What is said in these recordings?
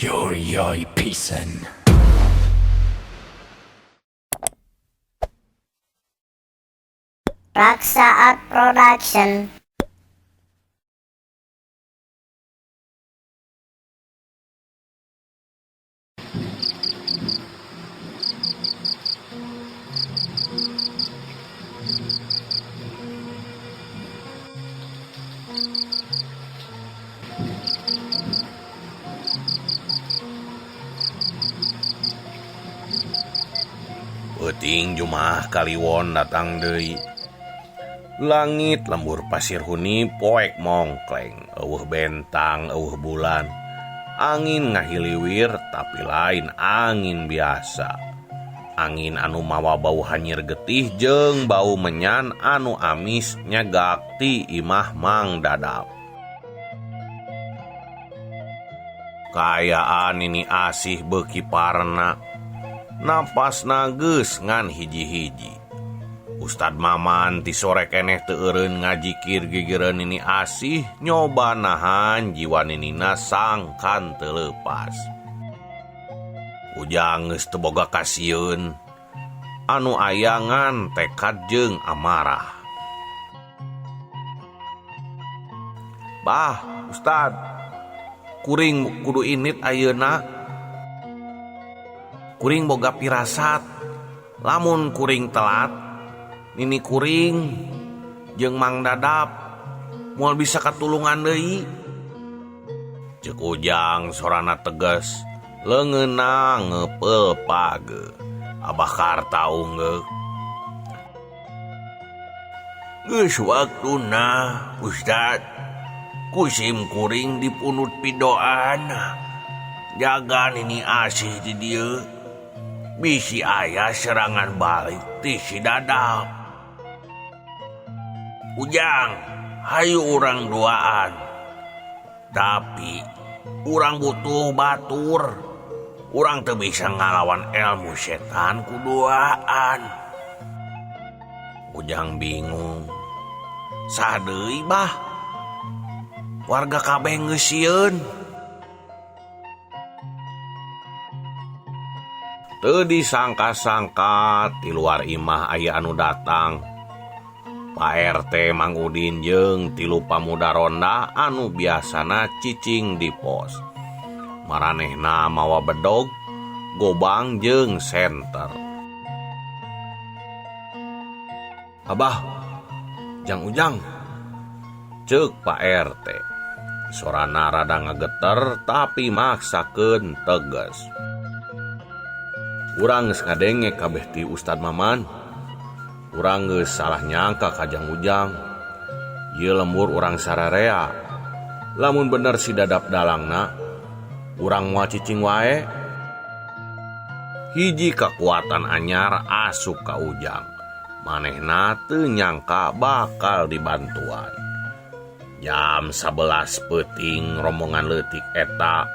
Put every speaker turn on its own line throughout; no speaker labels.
Yori pisan.
Raksa Art Production.
Peuting Jumaah Kaliwon datang deui. Langit lembur pasir huni poek mongkleng, eueuh bentang, eueuh bulan. Angin ngahiliwir tapi lain angin biasa. Angin anu mawa bau hanyir getih jeung bau menyan anu amis nyegak ti imah Mang Dadap. Kaayaan Nini Asih beuki parna. Napasna geus ngan hiji-hiji. Ustad Maman ti sore keneh teu eureun ngajikir gigireun Nini Asih nyoba nahan jiwa Ninina sangkan teu leupas. Ujang geus teu boga kasieun, anu aya ngan tekad jeung amarah. Bah, Ustad, kuring kudu init ayeuna. Kuring boga pirasat, lamun kuring telat, nini kuring jeung Mang Dadap moal bisa katulungan deui. Ceuk Ujang sorana tegas, leungeunna ngeupeul page. Abah Karta ungeuk. Geus waktuna, Ustad. Kusim kuring dipunut pidoana. Jaga Nini Asih di dieu. Bisi aya serangan balik ti si Dadap. Ujang, hayu urang duaan. Tapi urang butuh batur. Urang teu bisa ngalawan ilmu setan ku duaan. Ujang bingung. Saha deui bah? Warga kabeh geus sieun. Teu disangka-sangka ti luar imah aya anu datang. Pak RT Mang Udin jeung tilu pamuda ronda anu biasana cicing di pos. Maranehna mawa bedog, gobang jeung senter. Abah, Jang Ujang, ceuk Pak RT. Sorana rada ngageter tapi maksakeun tegas. Urang geus ngadenge kabeh ti Ustad Maman. Urang geus salah nyangka ka Jang Ujang. Ieu lembur urang sararea. Lamun bener si Dadap dalangna, urang moal cicing wae. Hiji kakuatan anyar asup ka Ujang. Manehna teu nyangka bakal dibantuan. Jam 11 peuting rombongan leutik eta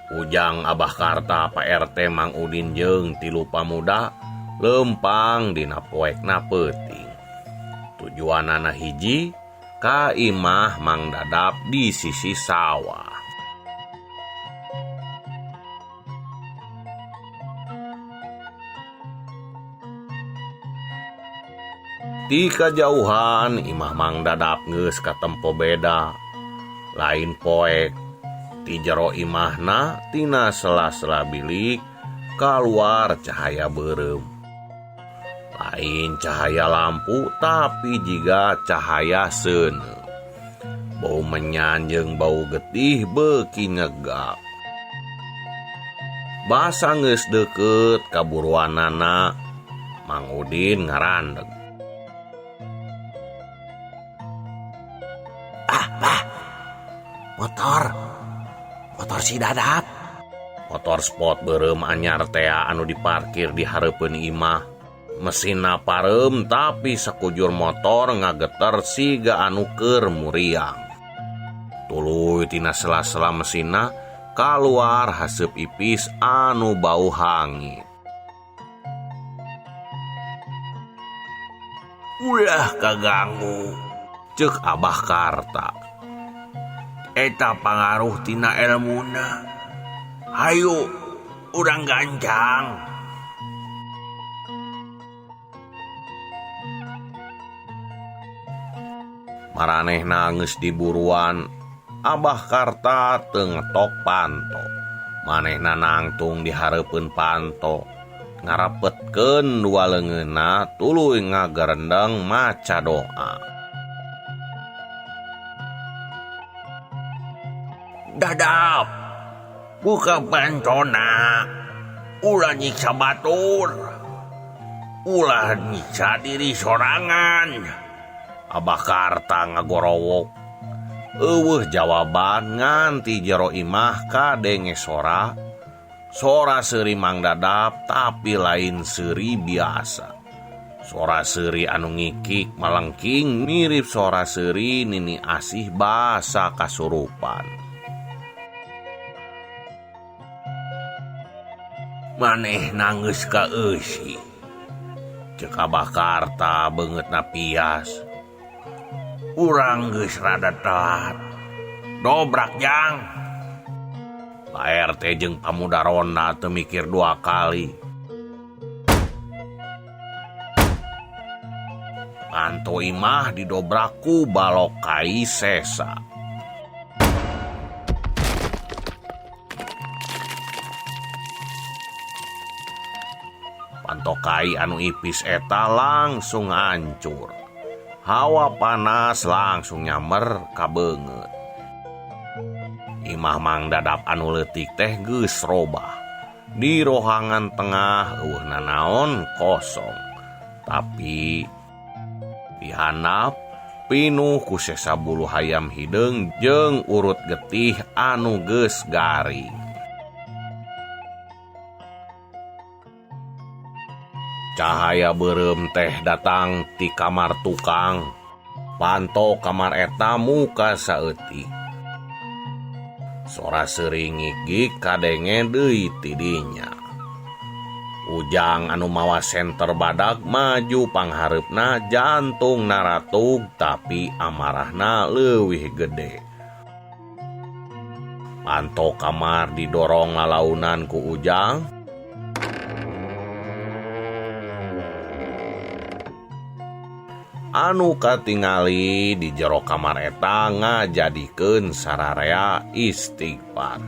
Ujang, Abah Karta, Pak RT, Mang Udin jeung tilu pamuda lempang dina poekna peuting. Tujuanana hiji ka imah Mang Dadap di sisi sawah. Ti kajauhan imah Mang Dadap geus katempo beda. Lain poek ti jero imahna tina sela-sela bilik kaluar cahaya beureum. Lain cahaya lampu tapi jiga cahaya seuneu. Bau menyan jeung bau getih beuki nyegak. Basa geus deukeut kaburuanana, Mang Udin ngarandeg. Ah, bah. Motor. Motor si Dadap. Motor sport beureum anyar tea anu diparkir di hareupeun imah. Mesinna pareum tapi sakujur motor ngageter siga anu keur muriang. Tuluy tina sela-sela mesinna kaluar haseup ipis anu bau hangit. Ulah kaganggu, ceuk Abah Karta. Eta pangaruh tina elmuna. Hayu urang gancang. Maranehna geus diburuan, Abah Karta teu ngetok panto. Manehna nangtung di hareupeun panto, ngarapetkeun dua leungeunna tuluy ngagerendeng maca doa. Dadap, buka pantona, ulah nyiksa batur, ulah nyiksa diri sorangan. Abah Karta ngagorowok. Eueuh jawaban nganti jero imah kadenge sora. Sora seuri Mang Dadap tapi lain seuri biasa. Sora seuri anu ngikik malengking mirip sora seuri Nini Asih basa kasurupan. Maneh nangis ka eusi. Ceuk Abah Karta beungeutna pias. Urang geus rada telat. Dobrak jang. Pak RT jeung pamuda ronda teu mikir dua kali. Panto imah didobrak ku balok kai sesa. Panto kai anu ipis eta langsung hancur. Hawa panas langsung nyamer ka beungeut. Imah Mang Dadap anu leutik teh geus robah. Di rohangan tengah eueuh nanaon kosong. Tapi di handap pinuh ku sesa bulu hayam hideung jeung urut getih anu geus garing. Cahaya beureum teh datang ti kamar tukang. Panto kamar eta muka saeutik. Sora seuri ngigik kadenge deui ti dinya. Ujang anu mawa senter badag maju panghareupna jantung naratug tapi amarahna leuwih gede. Panto kamar didorong lalaunan ku Ujang. Anu katingali di jero kamar eta ngajadikeun sararea istighfar.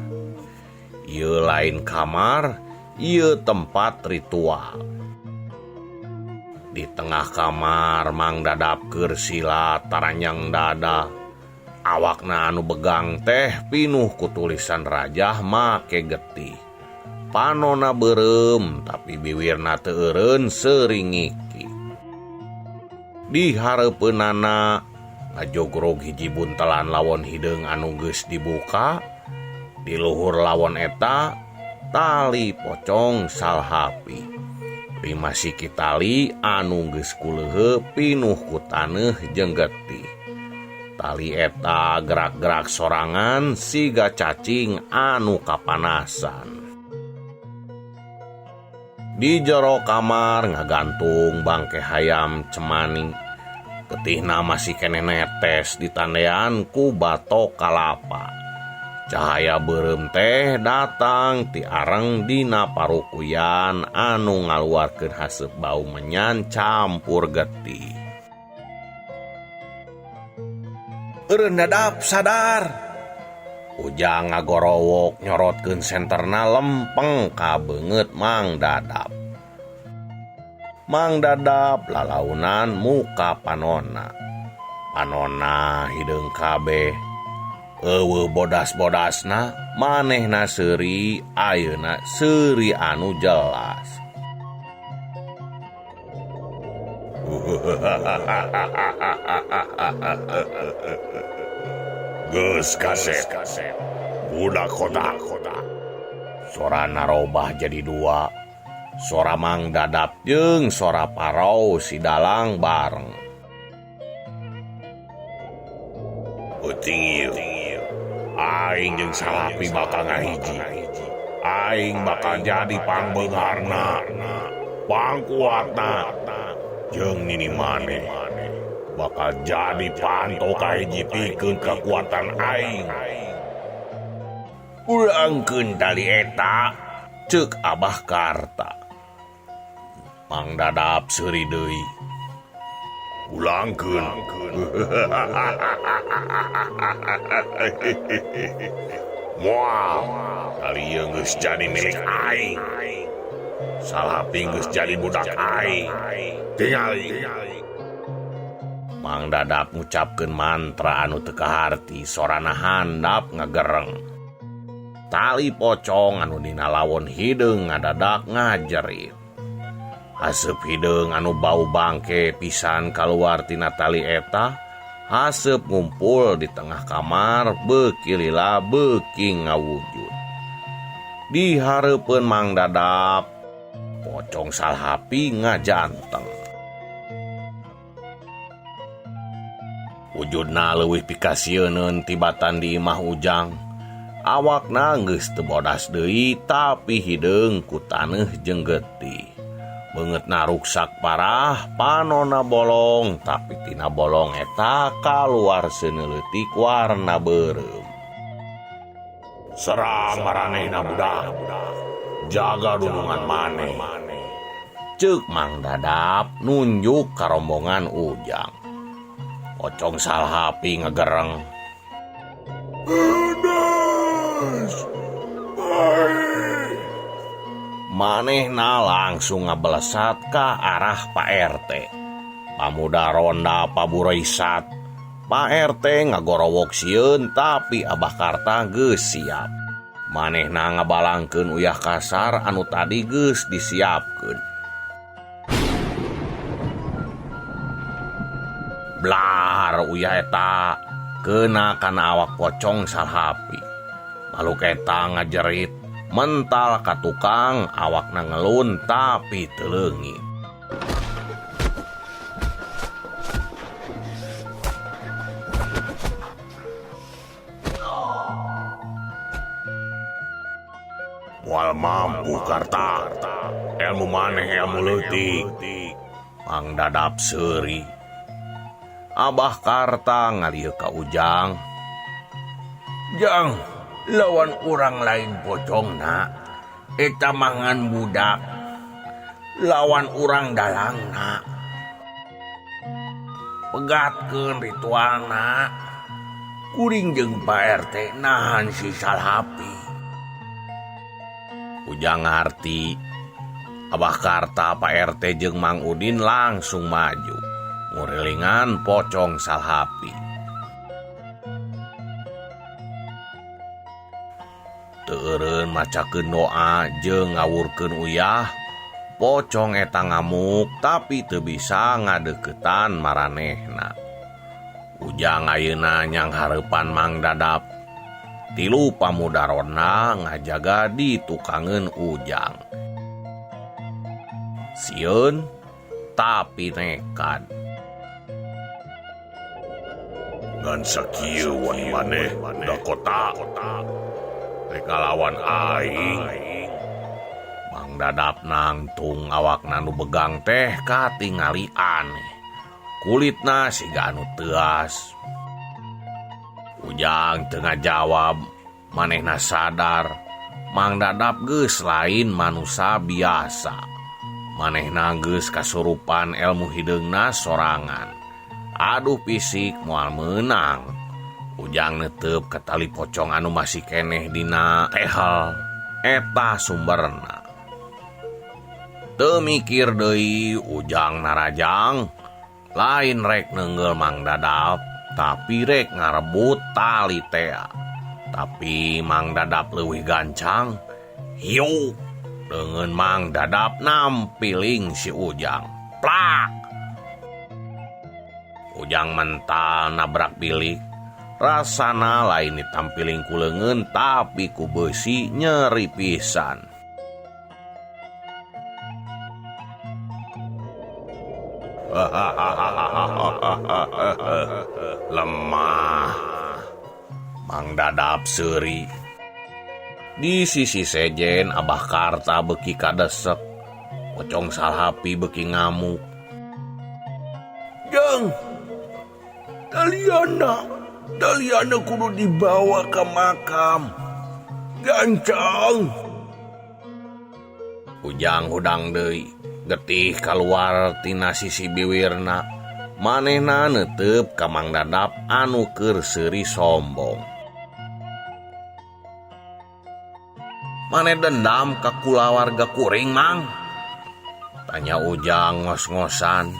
Ieu lain kamar, ieu tempat ritual. Di tengah kamar Mang Dadap keur sila taranjang dada. Awakna anu begang teh pinuh ku tulisan rajah make getih. Panona beureum tapi biwirna teu eureun seuring ngiki. Di hareupeunana ngajogrog hiji buntelan lawon hideung anu geus dibuka. Di luhur lawon eta tali pocong salhapi. Lima siki tali anu geus kuleuheuh pinuh ku taneuh jeung getih. Tali eta gerak-gerak sorangan siga cacing anu kapanasan. Di jero kamar ngagantung bangke hayam cemani. Getihna masih keneh netes ditandean ku batok kalapa. Cahaya beureum teh datang ti areng dina parukuyan anu ngaluarkeun haseup bau menyan campur getih. Eureun Dadap sadar. Ujang ngagorowok nyorotkeun senterna lempeng ka beungeut Mang Dadap. Mang Dadap lalaunan muka panona. Panona hideung kabeh. Eueuh bodas-bodasna manehna seuri ayeuna seuri anu jelas. Geus kaset, budak kota. Sora narobah jadi dua. Sora Mang Dadap jeung sora parau si dalang bareng. Peuting ieu, aing jeung Salapi bakal ngahiji. Aing bakal jadi pangbeungharna, pangkuatna, jeung nini maneh bakal jadi panto kahiji pikeun kekuatan aing. Ulangkeun tali eta, ceuk Abah Karta. Mang Dadap seuri deui. Ulangkeun. Moal, tali ieu geus jadi milik aing. Salhapi geus jadi budak aing. Tingali. Mang Dadap ngucapkeun mantra anu teu kaharti, sorana handap ngagereng. Tali pocong anu dina lawon hideung ngadadak ngajerit. Haseup hideung anu bau bangke pisan kaluar tina tali eta, haseup ngumpul di tengah kamar beuki lila beuki ngawujud. Di hareupeun Mang Dadap, pocong Salhapi ngajanteng. Wujudna leuwih pikasieuneun tibatan di imah Ujang. Awakna geus teu bodas deui tapi hideung ku taneuh jeung getih. Beungeutna ruksak parah, panona bolong, tapi tina bolong eta kaluar seuneu leutik warna beureum. Serang maranehna budak, jaga dunungan maneh. Ceuk Mang Dadap nunjuk ka rombongan Ujang. Pocong Salhapi ngegereng. Manehna langsung ngabelesat ka arah Pak RT. Pamuda ronda pabureisat. Pak RT ngagorowok sieun tapi Abah Karta geus siap. Manehna ngabalangkeun uyah kasar anu tadi geus disiapkeun. Blar uyah eta kena kana awak pocong Salhapi. Makhluk eta ngajerit mental ka tukang, awakna ngelun tapi teu leungit. Moal mampu Karta, ilmu maneh ilmu leutik. Mang Dadap seuri. Abah Karta ngalieu ka Ujang. Jang, lawan urang lain pocongna, eta mangan budak. Lawan urang dalangna. Pegatkeun ritualna. Kuring jeung Pak RT nahan si Salhapi. Ujang ngarti. Abah Karta, Pak RT jeung Mang Udin langsung maju ngurilingan pocong Salhapi. Teu eureun macakeun doa jeung ngawurkeun uyah, pocong eta ngamuk tapi teu bisa ngadeukeutan maranehna. Ujang ayeuna nyang hareupan Mang Dadap. Tilu pamuda ronda ngajaga di tukangeun Ujang. Sieun tapi nekat. Ngan sakieu wani maneh budak kota. Rek ngalawan aing. Mang Dadap nangtung awakna nu begang teh katingali aneh. Kulitna siga anu teuas. Ujang teu ngajawab, manehna sadar Mang Dadap geus lain manusa biasa. Manehna geus kasurupan ilmu hideungna sorangan. Aduh fisik moal meunang. Ujang netep ka tali pocong anu masih keneh dina tehel. Eta sumberna. Teu mikir deui Ujang narajang, lain rek neungeul Mang Dadap, tapi rek ngarebut tali tea. Tapi Mang Dadap leuwih gancang. Hiuk, deungeun Mang Dadap nampiling si Ujang. Plak! Ujang mental nabrak bilik. Rasana lain ditampiling ku leungeun tapi ku beusi nyeri pisan. Lemah. Mang Dadap seuri. Di sisi sejen Abah Karta beuki kadesek. Pocong Salhapi beuki ngamuk. Jang, Taliana kudu dibawa ke makam. Gancang. Ujang hudang deui, getih kaluar tina sisi biwirna. Manehna neuteup ka Mang Dadap anu keur seuri sombong. Maneh dendam ka kulawarga kuring, Mang? Tanya Ujang ngos-ngosan.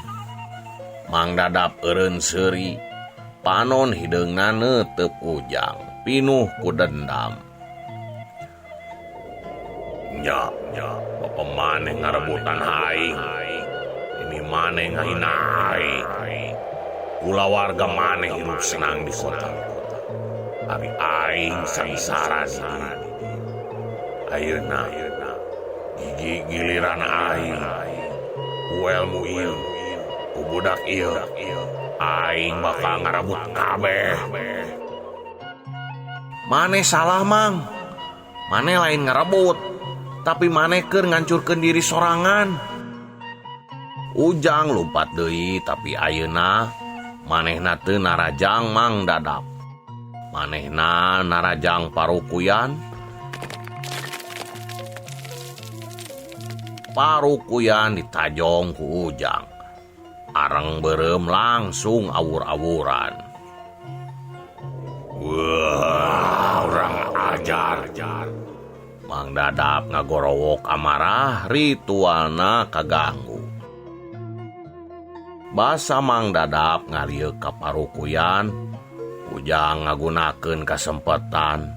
Mang Dadap eureun seuri, panon hideungna neuteup Ujang, pinuh ku dendam. Nya, bapa maneh ngarebutan aing. Ini maneh ngahina aing. Kulawarga maneh hirup senang di kota. Ari aing sangsara di dieu. Ayeuna gigi giliran aing. Ku elmu ieu, ku budak ieu, aing bakal ngarebut kabeh. Maneh salah, Mang. Maneh lain ngarebut, tapi maneh keur ngancurkeun diri sorangan. Ujang lumpat deui, tapi ayeuna manehna teu narajang Mang Dadap. Manehna narajang parukuyan. Parukuyan ditajong ku Ujang. Areng beureum langsung awur-awuran. Wah, urang ajar. Mang Dadap ngagorowok amarah, ritualna kaganggu. Basa Mang Dadap ngalieuk ka parukuyan, Ujang ngagunakeun kasempetan.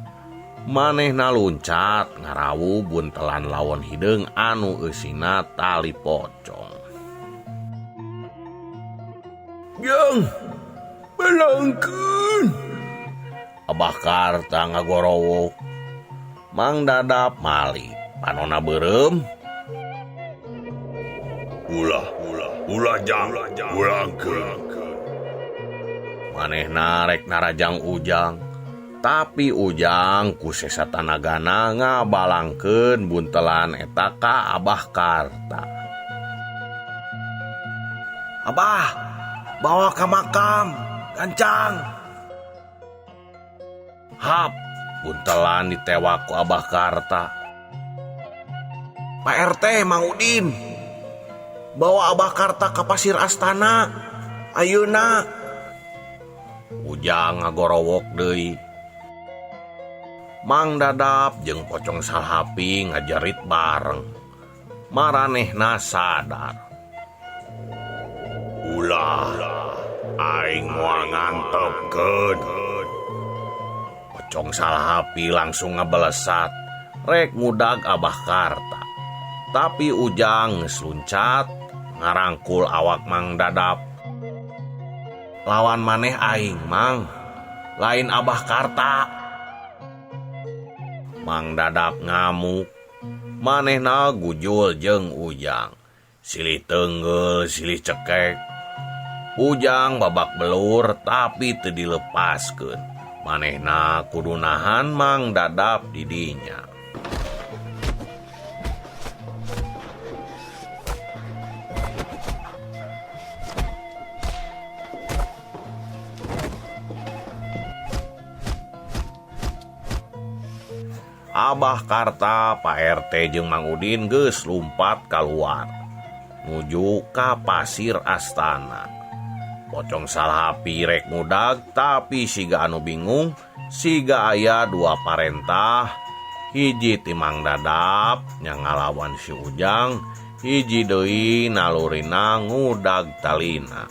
Manehna luncat ngarawu buntelan lawon hideung anu eusina tali pocong. Jang, belangkeun. Abah Karta ngagorowok. Mang Dadap mali, panona beureum. Ulah, ulah jang, ulangkeun. Manehna rek narajang Ujang, tapi Ujang ku sesa tanagana ngabalangkeun buntelan eta ka Abah Karta. Abah, bawa ka makam, gancang. Hap, buntelan ditewak ku Abah Karta. Pak RT, Mang Udin, bawa Abah Karta ka Pasir Astana. Ayeuna. Ujang ngagorowok deui. Mang Dadap jeung Pocong Salhapi ngajerit bareng. Maranehna sadar. Ulah, aing moal ngantepkeun. Pocong Salhapi langsung ngebelesat, rek ngudag Abah Karta. Tapi Ujang geus luncat, ngarangkul awak Mang Dadap. Lawan maneh aing, Mang, lain Abah Karta. Mang Dadap ngamuk, manehna gujul jeung Ujang. Silih tenggel, silih cekek. Ujang babak belur tapi teu dilepaskeun. Manehna kudu nahan Mang Dadap di dinya. Abah Karta, Pak RT jeung Mang Udin geus lumpat kaluar nuju ka Pasir Astana. Pocong Salhapi rek ngudag tapi siga anu bingung, siga aya dua parentah, hiji ti Mang Dadap nya ngalawan si Ujang, hiji deui nalurina ngudag talina.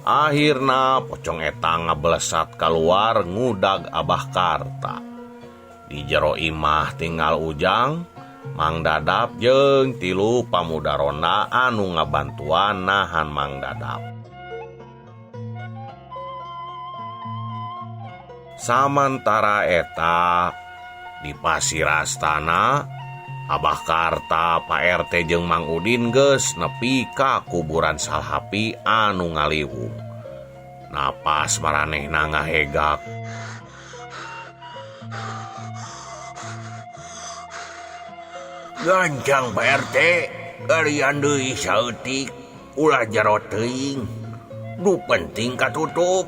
Akhirna pocong eta ngabelesat kaluar ngudag Abah Karta. Di jero imah tinggal Ujang, Mang Dadap jeung tilu pamuda ronda anu ngabantuan nahan Mang Dadap. Samantara eta di Pasir Astana, Abah Karta, Pak RT jeung Mang Udin geus nepi ka kuburan Salhapi anu ngaliwung. Napas maranehna ngahegak. Gancang Pak RT, kalian deui saeutik, ulah jero teuing. Nu penting katutup.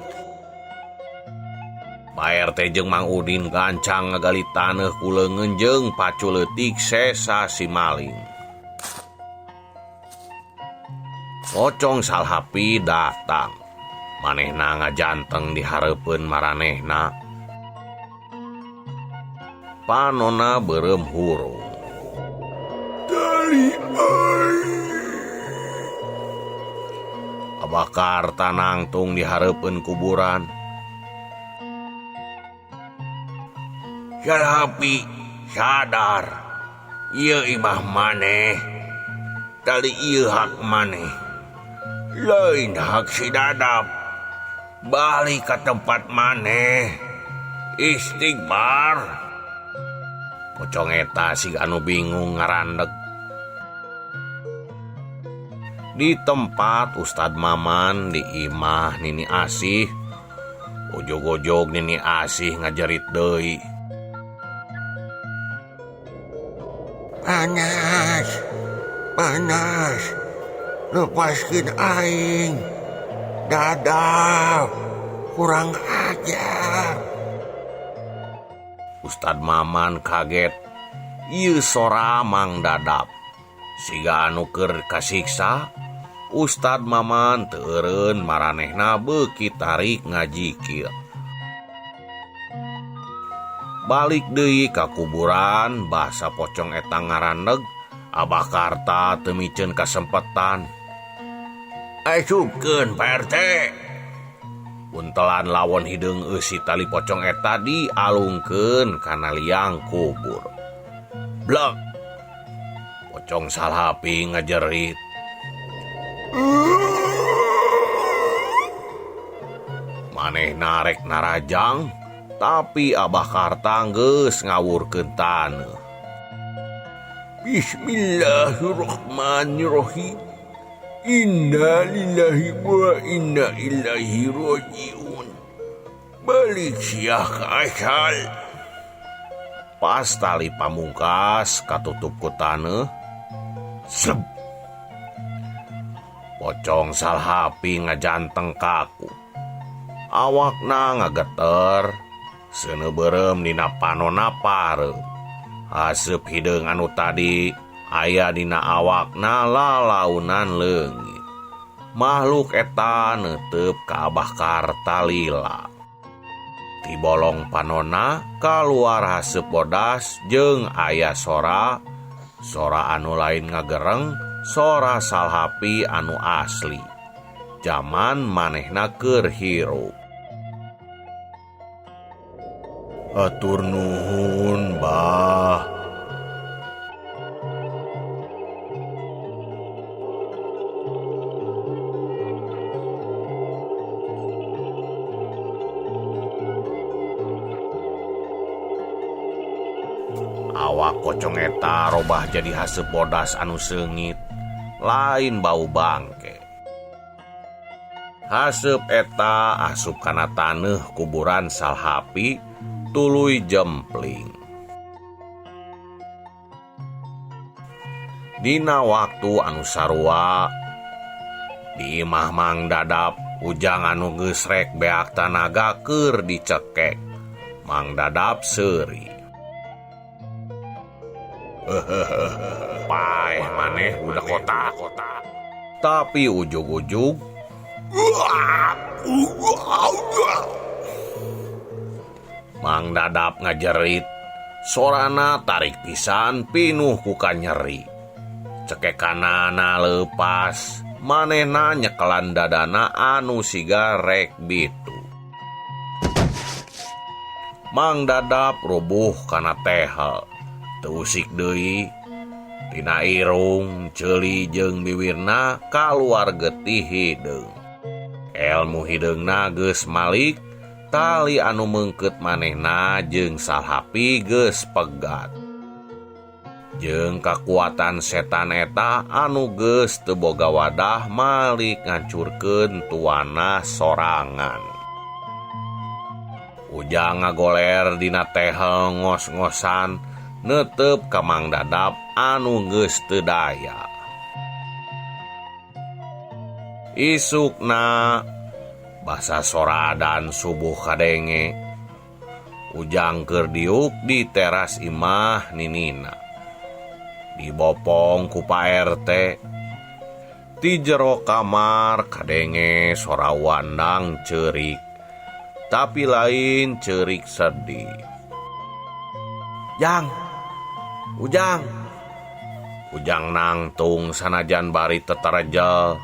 Pak RT jeung Mang Udin gancang ngagali taneuh ku leungeun jeung pacu leutik sesa si maling. Pocong Salhapi datang. Manehna ngajanteng di hareupeun maranehna. Panona beureum hurung.
Tali aing.
Abah Karta nangtung di hareupeun kuburan. Salhapi sadar, ieu imah maneh, tali ieu hak maneh, lain hak si Dadap. Balik ke tempat maneh, istighfar. Pocong eta siga anu bingung ngarandeg. Di tempat Ustad Maman di imah Nini Asih, ojog-ojog Nini Asih ngajerit deui.
Panas, panas, lepaskeun aing, Dadap, kurang ajar.
Ustad Maman kaget, ieu sora Mang Dadap. Siga anu keur kasiksa, Ustad Maman teu eureun maranehna beuki tarik ngajikir. Balik deui ka kuburan, basa pocong eta ngarandeg, Abah Karta teu miceun kasempetan. Asupkeun Pak RT. Untelan lawon hideung eusi tali pocong eta dialungkeun kana liang kubur. Blek. Pocong Salhapi ngajerit. Manehna rek narajang, tapi Abah Karta geus ngawurkeun taneuh.
Bismillahirrahmanirrahim. Inna lillahi wa inna ilaihi rajiun. Balik siah ke asal.
Pas tali pamungkas katutup ku taneuh, sleb. Pocong Salhapi ngajanteng kaku. Awakna ngageter, seuneu beureum dina panona pareum. Haseup hideung anu tadi aya dina awakna lalaunan leungit. Makhluk eta neuteup ka Abah Karta lila. Ti bolong panona kaluar haseup bodas jeung aya sora, sora anu lain ngagereng, sora Salhapi anu asli. Jaman manehna keur hirup. Atur nuhun, Bah. Awak pocong eta robah jadi haseup bodas anu seungit, lain bau bangke. Haseup eta asup kana taneuh kuburan Salhapi tuluy jempling. Dina waktu anu sarua di imah Mang Dadap, Ujang anu geus rek beak tanaga keur dicekek. Mang Dadap seuri. Paeh maneh udah kota. Tapi ujug-ujug Mang Dadap ngajerit, sorana tarik pisan pinuh ku kanyeri. Cekekanana leupas, manehna nyekelan dadana anu siga rek bitu. Mang Dadap rubuh kana tehel. Teu usik deui, tina irung, ceuli jeung biwirna kaluar getih hideung. Elmu hideungna geus malik, tali anu meungkeut manehna jeung Salhapi geus pegat. Jeung kakuatan setan eta anu geus teu boga wadah malik ngancurkeun tuana sorangan. Ujang ngagoler dina tehel ngos-ngosan neuteup ka Mang Dadap anu geus teu daya. Isukna basa soradan subuh kadenge. Ujang keur diuk di teras imah Ninina. Dibopong ku Pak RT. Ti jero kamar kadenge sora wandang ceurik, tapi lain ceurik sedih. Jang, Ujang. Ujang nangtung sanajan bari teterejel.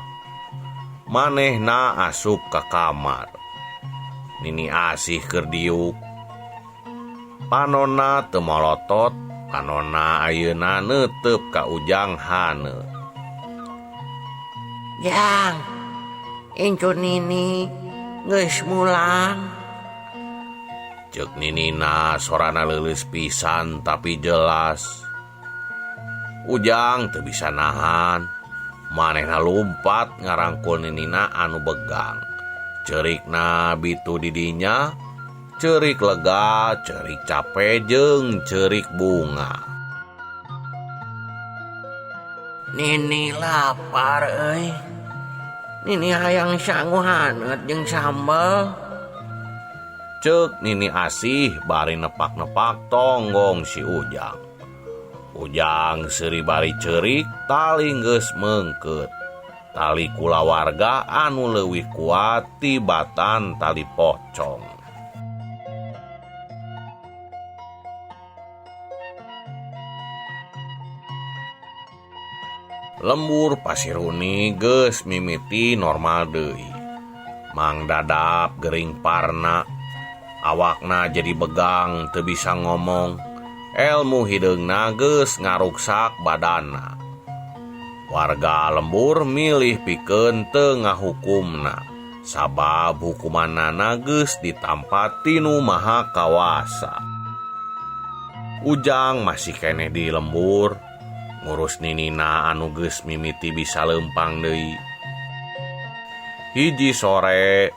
Manehna asup ka kamar. Nini Asih keur diuk. Panonna teu molotot, panonna ayeuna neuteup ka Ujang haneut.
Jang, incu Nini geus mulang.
Ceuk Ninina sorana leuleus pisan tapi jelas. Ujang teu bisa nahan. Manehna lumpat ngarangkul Ninina anu begang. Ceurikna bitu di dinya, ceurik lega, ceurik cape jeung ceurik bunga.
Nini lapar euy. Nini hayang sangu haneut jeung sambel.
Ceuk Nini Asih bari nepak-nepak tonggong si Ujang. Ujang seuri bari ceurik tali geus meungkeut. Tali kulawarga anu leuwih kuat tibatan tali pocong. Lembur Pasirhuni geus mimiti normal deui. Mang Dadap gering parna, awakna jadi begang teu bisa ngomong. Elmu hideungna geus ngaruksak badanna. Warga lembur milih pikeun teu ngahukumna, sabab hukumanana geus ditampa tinu Maha Kawasa. Ujang masih keneh di lembur, ngurus Ninina anu geus mimiti bisa leumpang deui. Hiji sore,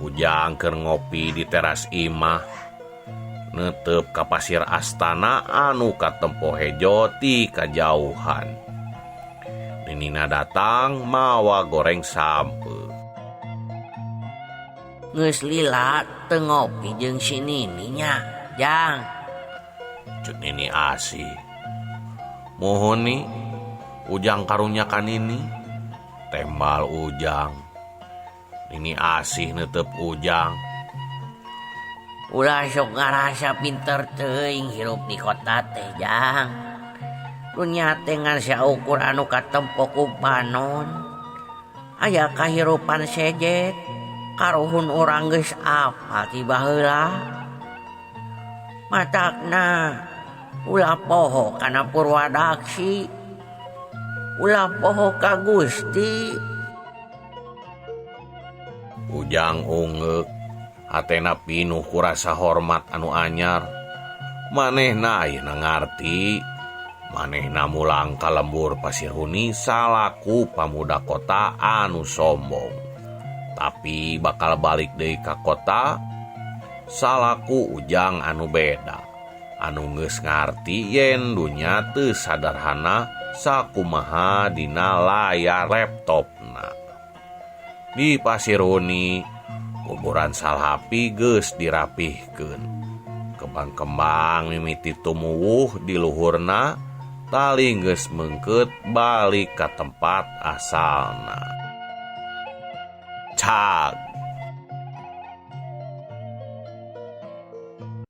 Ujang keur ngopi di teras imah, neuteup ka pasir astana anu katempo hejo ti kajauhan. Ninina datang mawa goreng sampe.
Geus lila teu ngopi jeung si Nini nya, Jang.
Ceuk Nini Asih. Muhun ni, Ujang karunya ka Nini. Tembal Ujang. Nini Asih neuteup Ujang.
Ulah sok ngarasa pinter teuing hirup di kota teh, Jang. Dunya teh ngan saukur anu katempo ku panon. Aya kahirupan sejet, karuhun urang geus apal ti baheula. Matakna ulah poho kana Purwadaksi, ulah poho ka Gusti.
Ujang ungeuk, hatena pinuh ku rasa hormat anu anyar. Manehna ayeuna ngarti, manehna mulang ka lembur Pasirhuni salaku pamuda kota anu sombong. Tapi bakal balik deui ka kota salaku Ujang anu beda, anu geus ngarti yen dunya teu sadarhana sakumaha dina layar laptopna. Di Pasirhuni, kuburan Salhapi geus dirapihkeun. Kembang-kembang mimiti tumuwuh di luhurna, tali geus meungkeut balik ka tempat asalna. Cag.